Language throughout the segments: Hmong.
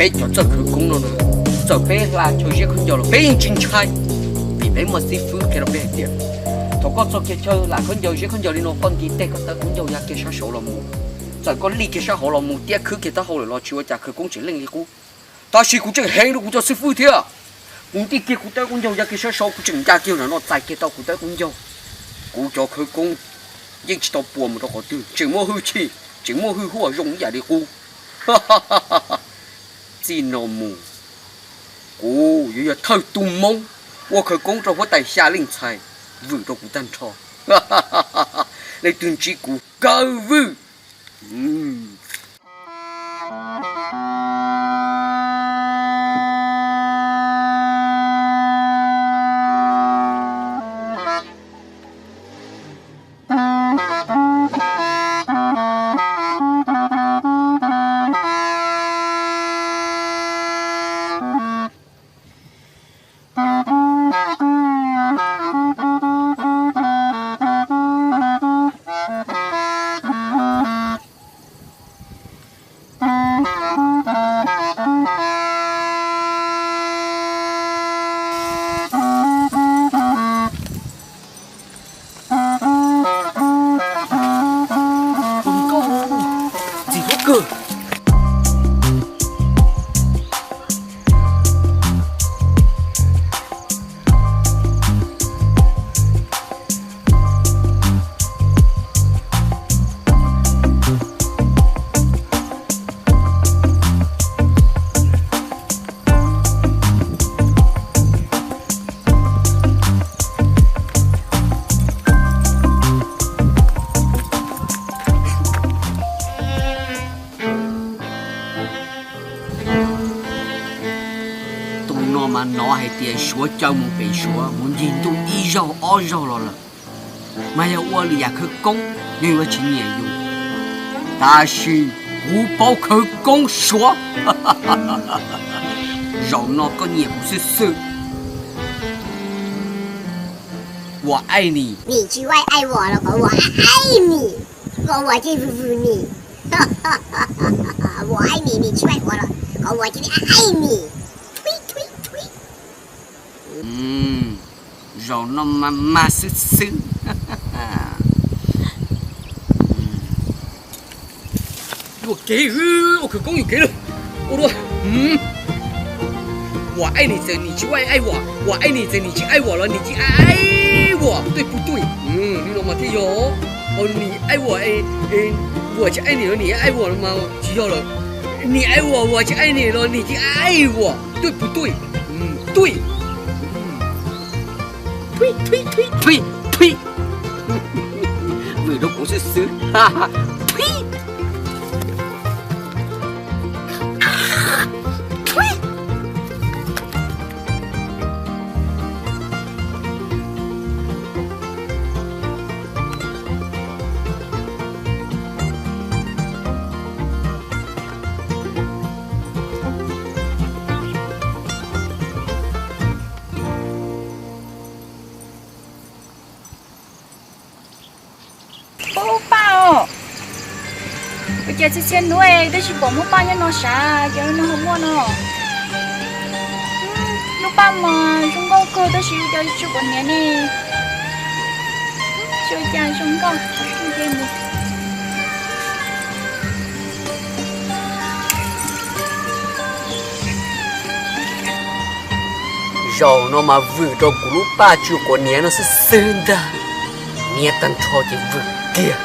Peb cov txawj khawv koob no, txawm peb hla chaw ziab khaub ncaws los peb yeej tsis ntshai, vim peb muaj xib fwb qhia rau peb hais tias thaum koj txog kiag chaw hla khaub ncaws ziab khaub ncaws li no, koj nti tej koj tawb khaub ncaws ya kiag sab saud los mus. Txawm koj li kiag sab hauv los mus thiab khwb kiag taub hau lawm los tsis ua cas, khawv koob tseem leej li qub. Tab sis kuv tseem heev rau kuv cov xib fwb thiab. Kuv nti kiag kuv tawb khaub ncaws ya kiag sab saud, kuv tseem nca kiag nram no txais kiag tau kuv tawb khaub ncaws. Kuv cov khawv koob yeej tsis tau puas mus rau qhov twg, tseem muaj hwj chim, tseem muaj hwj huam zoo ib yam li qub. Txij no mus, kuv yuav yog thawj tug Hmoob ua khawv koob rau huab tais xya leej ntxhais vwm rau kuv tag nrho. Leej twg ntsib kuv kaw vwm. Txim hlub kawg. Tus no mas hnov hais tias Suav caw mus pem Suav mus ncig ntuj ib zaug ob zaug los lawm, mas yog ua lwm yam khawv koob yeej yuav tsis nyiam yus, tab sis kuv paub khawv koob Suav. Zaum no koj nyiam kuv xwb xwb. 我爱你. Nim tsis ua ai uas los kom ua ai nim, kom ua ces vwm vwm nim. 我爱你, nim tsis ua ai uas los kom ua ces ai ai nim. Zaum no mas mag xwb xwb. Yuam kev, ua khawv koob yuam kev lawm. Ua dua. 我爱你 txawm nim tsis ua ai uas, 我爱你 txawm nim tsis ai uas los nim cis ai uas, tuj pw tuj. Li no mas thiaj yog. Nim ai uas, uas tsis ai nim los nim ai uas los mas tsis yog lawm. Nim ai uas, uas tsis ai nim los nim cis ai uas, tuj pw tuj. Tuj. Vwm rau kuv xwb xwb. Ub, Paj os, ua cas txhia txhia hnub tab sis pom muaj Paj nyob no sav, cas no ho muaj no? Lub Paj mas zoo nkauj kawg tab sis ua cas tsis pom niam ne? Ua cas zoo nkauj. Zaum no mas vwm rau kuv lub Paj tsis pom niam no xwb xwb ntag. Niam tag nrho ces vwm kiag.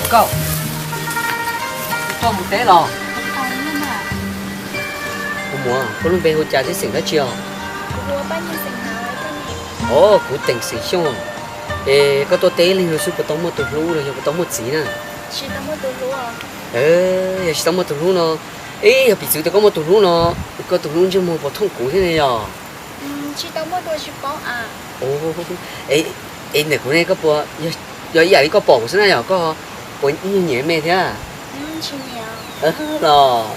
Koj, koj mus teb los? Kuv muam, koj lub npe hu cas thiab xeem dab tsi os? Os, kuv teem xeem Xyooj. Es koj tuaj teb leeg no xwb puas tau muaj tus hlub los yog puas tau muaj txiv na? Yog tsis tau muaj tus hlub no, ib yog piv txwv tias koj muaj tus hlub no, koj tus hlub ntsej muag puas thooj kuv thiab ne yog? Es ntawm kuv ne, koj puas, yog ib yam li koj pom kuv xwb na yog koj puas nyiam me thiab? Los,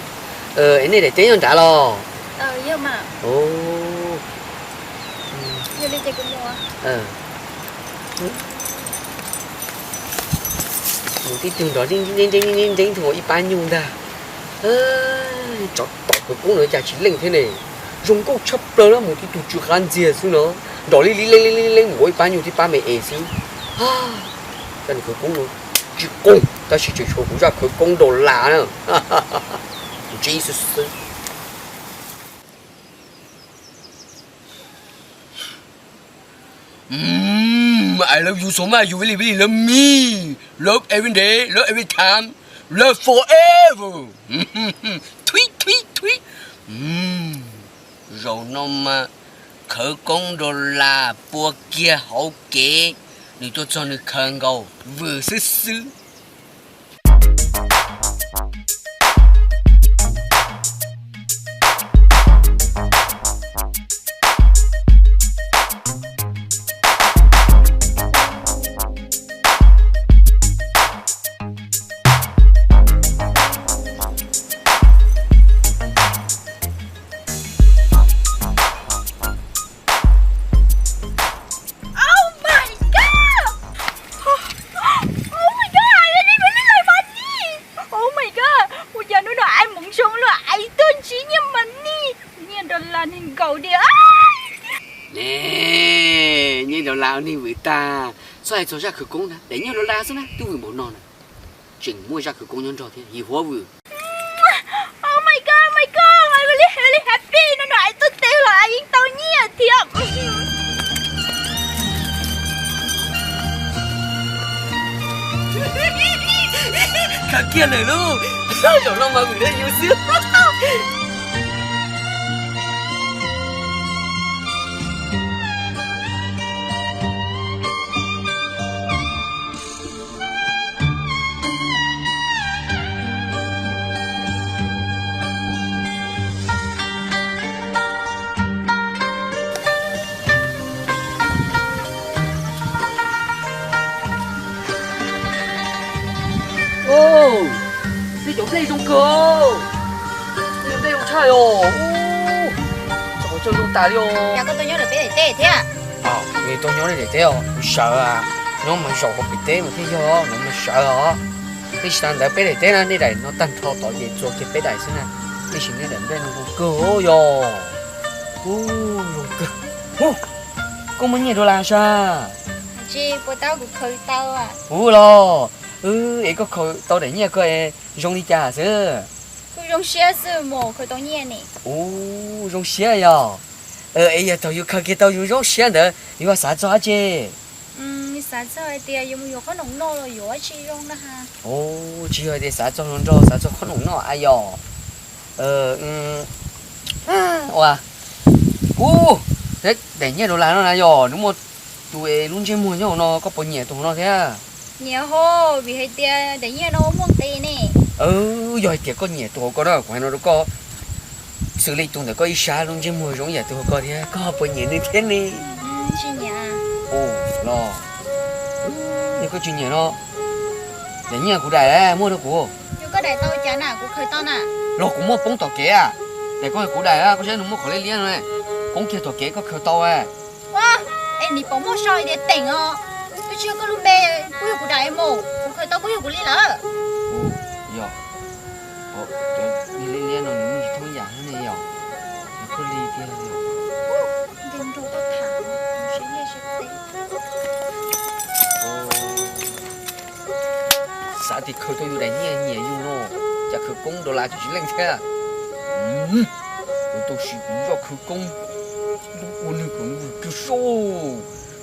es nej daim teb nyob nrad los? Mus tib tug nrov nreeb nreeb nreeb nreeb nrov ib pab nyuj ntag. Tsov tom khawv koob no cas tsis leej thiab ne. Zoo nkauj tshaj plaws na, mus tib tug tsw qab ntxiag xwb no, nrov li li leeb li leeb mus ua ib pab nyuj tib pab me es xwb. Cov niag khawv koob no tsis qoog tab sis tseem tshuav kuv zaj khawv koob dollar na. Ntsib xwb xwb. I love you so much, you really, really love me. Love every day, love every time, love forever. Thuib, thuib, thuib. Zaum no mas khawv koob dollar pua kiag hauv kev, nws tuaj txog nws khaws nkaus vwm xwb xwb. Oh my god! Oh my god! Ai, ua cas hnub no ai mus zoo luaj, ai tuaj ntsib nyiaj mas nij, nyiaj dollar nkaus diam. Ne, nyiaj dollar nij vwm tag. Txhob hais txog zaj khawv koob ntag, daim nyiaj dollar xwb na twb vwm npaum no na. Tseem muaj zaj khawv koob nyob nrog thiab, yim huab vwm. Oh my god, my god, I'm really, really happy. Hnub no ai tuaj teb los ai yeej tau nyiaj thiab. Khav kiag lawm lauj, zaum no mas vwm rau yus xwb. Tej cov nplej zoo kawg, tej cov nplej zoo tshaj os. Tsov, tsov zoo tas li os. Cas koj tuaj nyob ntawm peb daim teb thiab? Nws tuaj nyob nej daim teb os, kuv sawv, nyob mas zaum hauv pem teb mas thiaj yog, nws mas sawv os. Tej tsis tas ntawd peb daim teb na, nej daim no tag nrho tod ces txuas kiag peb daim xwb na. Tej sim nej daim nplej no zoo kawg yog. Ub, zoo kawg. Ub, koj muaj nyiaj dollar sas? Tsis, puas tau kuv khaws tau. Ub los, es koj khaws tau daim nyiaj ko zoo li cas xwb? Kuj zoo siab xwb mas khaws tau nyiaj ne. Ub, zoo siab yog. Es yog thaum yus khaws kiag tau yus zoo siab ntawd yus ho xav txog dab tsi? Xav txog hais tias yuav mus yuav qhob noom noj los yuav dab tsi zoo na ha. Ub, tsis yog hais tias xav txog hluas nraug, xav txog qhob noom noj a yog. Ua, ub, daim nyiaj dollar no na yog nws muaj tus es lub ntsej muag nyob hauv no, koj puas nyiam tus hauv no thiab? Nyiam hos, vim hais tias daim nyiaj no muaj nqis ne. Yog hais tias koj nyiam tus hauv ko na, kuv hais no rau koj, xws li tus ntawm koj ib sab lub ntsej muag zoo ib yam tus hauv ko thiab, koj puas nyiam nws thiab ne? Tsis nyiam. Ub los, yog koj tsis nyiam no, daim nyiaj kuv daim muab rau kuv. Yog koj daim tau cas na, kuv khaws tau na. Los kuv muab poob tom kev a, daim ko kuv daim, koj saib nws muaj qhov liab liab no, poob kiag tom kev koj khaws tau a. Ua, es nim pom muaj sau tias teem os, twb tsis yog koj lub npe, kuj yog kuv daim mus, kuv khaws tau kuj yog kuv li lawm. Yog, cov liab liab no nws muaj tsis thoob yam thiab ne yog, nws khuj li tiag. Nkees nrog koj tham, siab nyiaj siab txiaj. Xav tias khaws tau yus daim nyiaj nyiam yus no, cas khaws koob dollar tsis leej thiab. Kuv tau siv kuv zaj khawv koob, ua nws kom nws vwm kiag soj.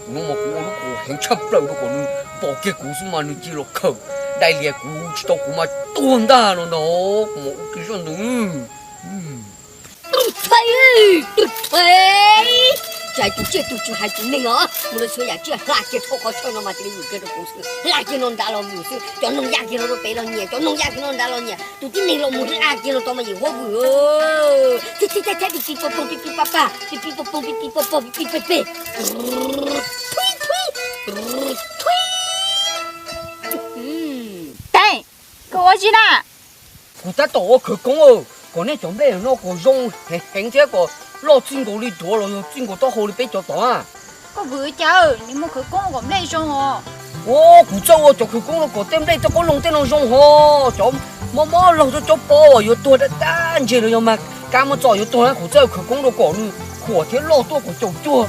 Kuv no mas kuv ua lub qus heev tshaj plaws rau kom nws pom kiag kuv xwb mas nws cia li los khaws. Dai lias kuv tsis tau kuv mas tuag ntag no ntag, kuv mus ua kiag zaj ntawd. Tus txhais, tus txhais, cas tus tsiaj tus tswv hais tus neeg os, mus lawv xyov yam tsiaj hla kiag thaub qhov chaw no mas cia li vwm kiag rau kuv xwb, hla kiag no nrad los vwm xwb, cov noog ya kiag no rau pem los nyiam, cov noog ya kiag no nrad los nyiam, tus tib neeg los mus hla kiag no tod mas yim huab vwm. Tib tib tib tib pib pib pog pog pib pib pab pab pib pib pog pog pib pib pog pog pib pib peb peb. Teeb, koj ua tsi na? Kuv tab tom ua khawv koob kom nej cov nplej no kom zoo heev thiab kom loj txij nkaus li duav los yog txij nkaus taub hau li peb cov tod na. Koj vwm cas, nws muaj khawv koob kom nplej zoo os. Ua, kuv txawj ua cov khawv koob no kom tej nplej tej qoob loo tej no zoo hos. Cov mob mob laug cov cov pov yuav tuag dab dab ntseg los yog mas kab muab txo yuav tuag na, kuv txawj ua khawv koob rau kom nws huam thiab loj tuaj kom caum cuag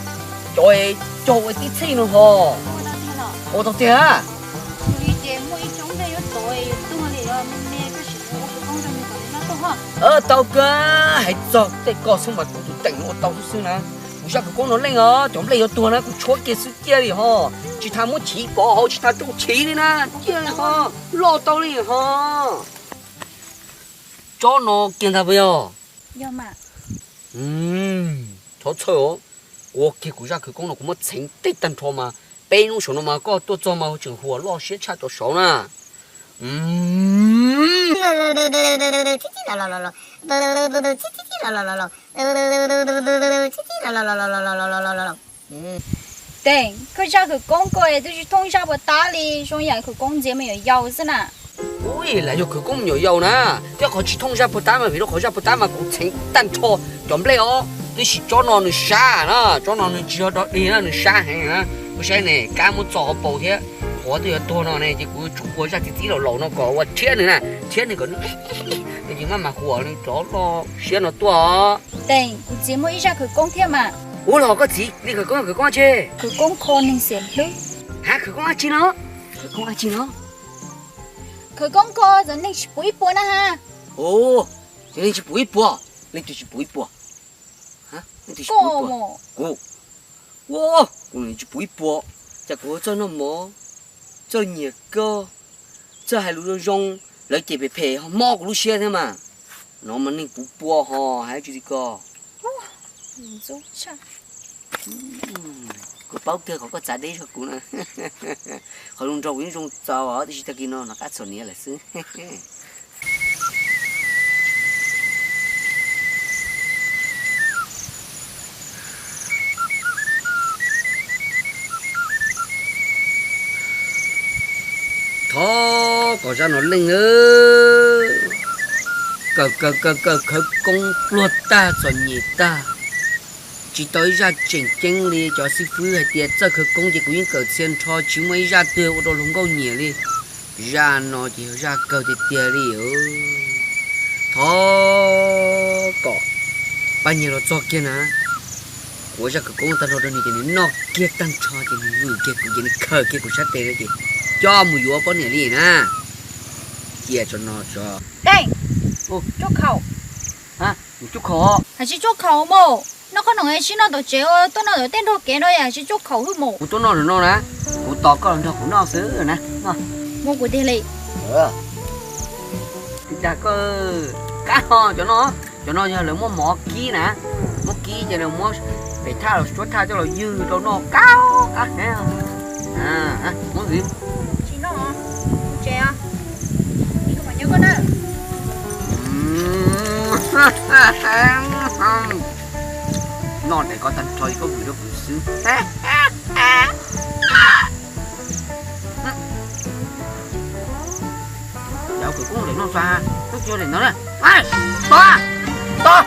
cov caug ua tib txhij no hos. Ua tau tiag. Tau kawg, hais txog tej ko xwb mas kuv tus teem no ua tau xwb xwb na. Kuv zaj khawv koob no leej os, cov nplej yuav tuag na kuv tshuab kiag xwb ciaj li hos, tsis tas muab chiv pov hauv tsis tas rau chiv li na, ciaj li hos, loj tau li hos. Tsob no kiag ntag puas yog? Txhob txhawj os, kuv ua kiag kuv zaj khawv koob no kuv muab txheev tej tag nrho mas peb hnub saum no mas koj tuaj txog mas tseem huam loj siab tshaj cov saud na. Teem, koj zaj khawv koob ko twb tsis thooj zaj puag ta li, zoo yam khawv koob ntxias me nyuam yaus xwb na. Ui, lam yog khawv koob me nyuam yaus na, thiab qhov tsis thooj zaj puag ta mas vim rau qhov zaj puag ta mas kuv txheev tag nrho cov nplej os, tiam sis tsob no nws sab na, tsob no nws tsis yog dog dig na, nws sab heev na. Kuv saib ne, kab muab txo hauv paus thiab, qhov twb yuav tuag no ne, ces kuv yuav tsum ua zaj txiv txiv laus laus no kom ua rhiab nws na, rhiab nws kom nws, nws tsis maj mam huam nws cov loj siab no tuaj. Teem, kuv txiv muaj ib zaj khawv koob thiab mas. Ua los koj txiv, li khawv koob khawv koob tsi? Khawv koob kho neeg xiam hlwb. Ha, khawv koob dab tsi no? Khawv koob dab tsi no? Khawv koob kho cov neeg tsis pum ib puas na ha. Ua, cov neeg tsis pum ib puas? Leej twg tsis pum ib puas? Leej twg tsis pum ib puas? Kuv. Ua, kuv tsis pum ib puas, cas kuv txawj noj mov, txawj nyiam koj, txawj hais lus zoo zoo, lawv cem phem phem ho mob kuv lub siab thiab mas. No mas neeg puv pua ho hais tsis li ko. Kuv paub kiag qhov koj txav deb zog kuv na. Qhov zoo nraug kuv yeej zoo txaus tiam sis tag kis no nov qab txom nyem lawm xwb. Thov kom zaj no leej, kawm kawm kawm kawm khawv koob pluag tag txom nyem tag, tsis tau ib zaj tseem ceeb li. Cov xib fwb hais tias txawj khawv koob ces kuv yeej kawm txhia nrho tsis muaj ib zaj twg ua rau hluas nkauj nyiam li. Zaj no ces yog zaj kawg tiag tiag li. Thov kom pab nyiag los txog kiag na, kuv ua zaj khawv koob tag nrho rau nws ces nws noj kiag tag nrho ces nws vwm kiag kuv ces nws khaws kiag kuv sab tes no ces coj mus yuav poj niam li na. Cia tso no tso. Teej, tsuj khaum. Tsuj khaum? Hais tsis tsuj khaum mus, noj qhob noom sib noj tom tsev, tuaj noj tom tej nrog kev no yam tsis tsuj khaum hwb mus. Kuv tuaj noj no na, kuv tos koj los nrog kuv noj xwb na. Muab kuv tiag li. Dag koj, kab ho cov no, cov no yog lawv muab mov kib na, muab kib ces lawv muab pem thaj los suab thaj coj los ywg rau noj kab kab heev. Muab noj daim ko tag nrho li koj vwm rau kuv xwb. Yog khawv koob daim no xwb, koj cia daim ntawd na. Tos, tos.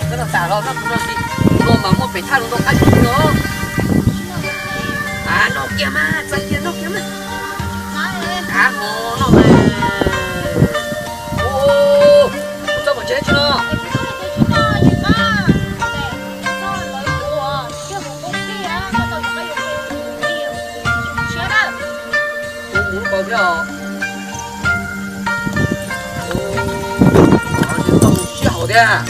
Koj noj tas los noj kuv no xwb, kuv no mas muaj pem thaj los noj qab tsis no. Noj kiag mas, txais kiag noj kiag mas. Av hmo noj mas. Ua, kuv txoj pom tsev tsis no. Mus lub paus thiab os. Koj mus sib haum thiab,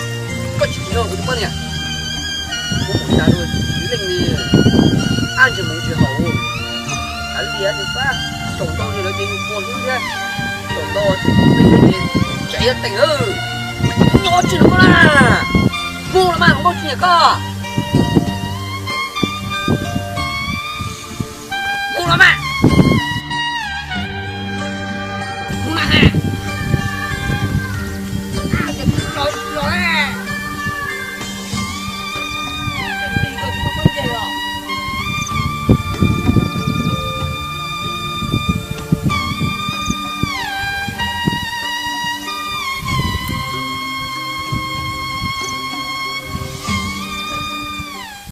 koj tsis tsis no kuv tus poj niam. Kuv mus tas leej li, ab ntshe mus tsis haum. Lias tus pab, tsaus ntuj li lawv ces yus puas hlwb thiab. Tsaus ntuj, tsam ib teem, nyob tsis no na, mus los mas hauv npauj tsis nyiam koj.